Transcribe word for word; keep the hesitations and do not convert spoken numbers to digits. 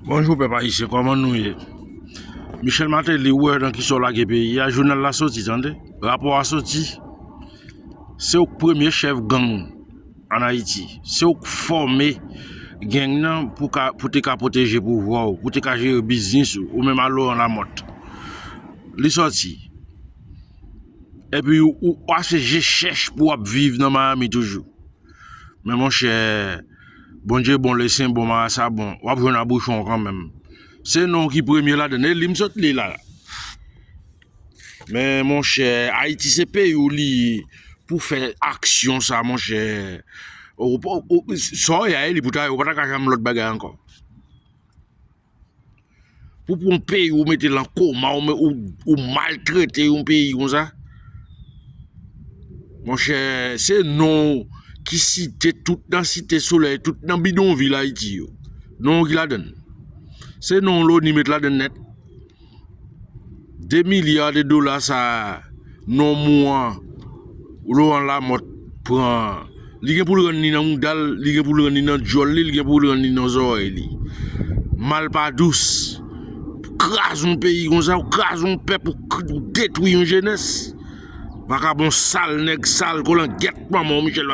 Bonjou pèp ayisyen, kòman nou ye? Michel Martelly, ou wè nan kisa w lage peyi a, jounal la soti, tande. Rapò a soti. Se ou k premye chèf gang ann Ayiti. Se ou k fòme gang nan pou ka, pou te ka pwoteje pouvwa w, pou te ka jere biznis ou, ou menm a Laurent Lamothe. Li sòti. Epi ou, ou ase je chèch pou w ap viv nan Miami toujou. Men monchè, Bondye bon, Lesen bon, marasa bon, w ap jwenn a bouchon w kanmenm. Se non w ki premye ladann, e li m sot li la. Men monchè, Ayiti se peyi w li ye pou fè aksyon sa, monchè. Ou, ou, ou, sa w ye a, e li pou ta ye, ou pa ta ka janm lòt bagay ankò. Pou, pou yon peyi ou mete l an koma, ou, ou, ou maltrete yon peyi konsa. Monchè, se non w ki site tout nan Site Solèy, tout nan bidonvil Ayiti yo. Non w ki ladann. Se non w Loni met ladann nèt. De milya de dola sa a, non mou an, Laurent Lamothe pran. Li gen pou l rann li nan mouda l, li gen pou l rann li nan djòl li, li gen pou l rann li nan zòrèy li. Mal pa dous. Kraze yon peyi konsa, ou kraze yon pèp, ou k-, ou detwi yon jenès. Vakabon sal, nèg sal, kolangyèt manman w, Michel